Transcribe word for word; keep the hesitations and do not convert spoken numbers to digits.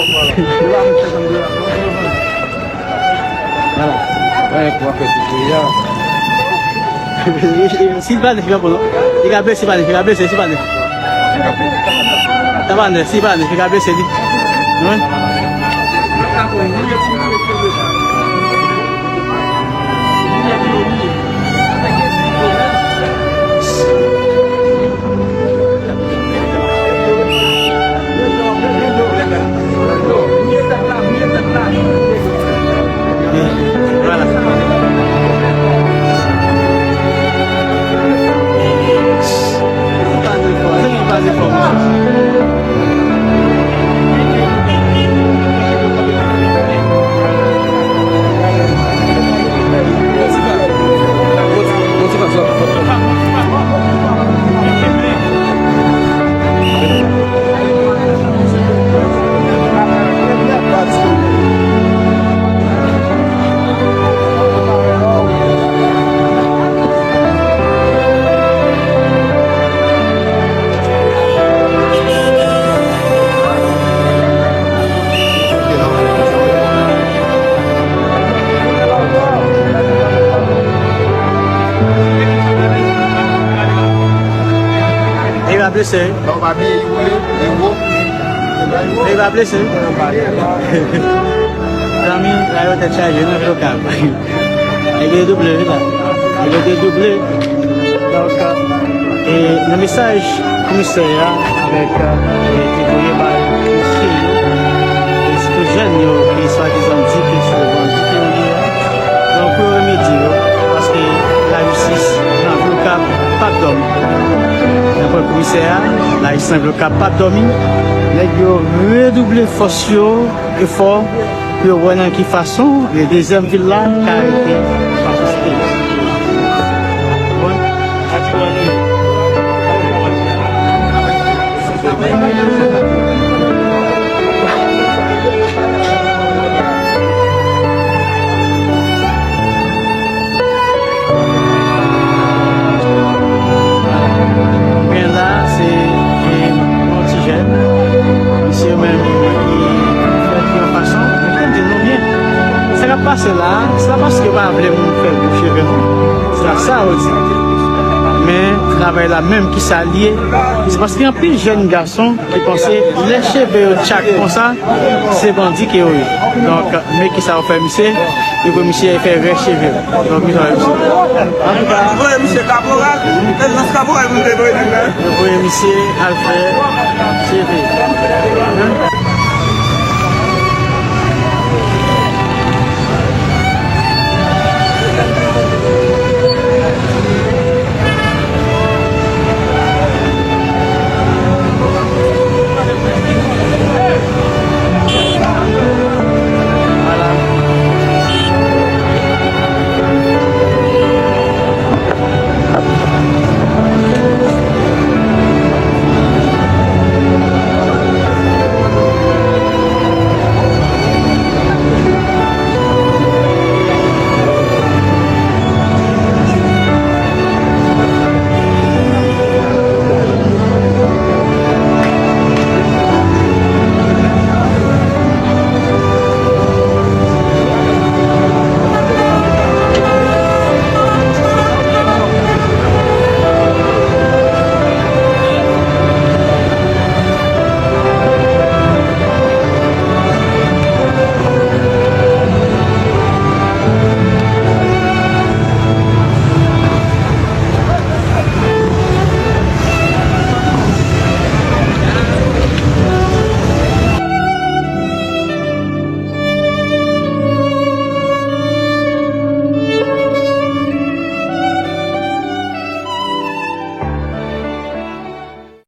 Vwala. Wè, pou fè ti peyi a. Silva ne fika pou nou. Li ka blese, Silva ne fika blese, Silva ne. Silva ne, Silva ne fika blese li. Wi. Vwala. Li pa blese. Li pa blese. Zanmi, la yo tèt chaje nan Vlokap. Nèg yo double wi la. Nèg yo te double. Donk, e, nan mesaj komisè a avèk, e, te voye bay mesye yo, e sitou jèn yo ki swadizan di ke se bandi ke yo ye a, donk pou yo remedye yo, paske lajistis nan Vlokap p ap dòmi. Daprè komisè a, lajistis nan Vlokap p ap dòmi. Nèg yo redouble fòs yo, efò, pou yo wè nan ki fason le dezyèm vil la ka rete pa posede. Bon. Men la, se, e, yon ti jèn. Misye menm, li fèt yon fason, men tande nou byen. Sa k ap pase la, se pa paske yo pa vle moun fè gwo cheve, non. Se pa sa yo di. Men, travay la menm, ki sa l ye? Se paske anpil jèn gason ki panse lè cheve yo tchak konsa, se bandi ke yo ye. Donk, men kisa yo fè misye, yo voye misye fè rès cheve. Donk, misye fè misye. Antouka, voye misye kaporal, se lans kaporal pou te voye nèg la. Yo voye misye al fè cheve.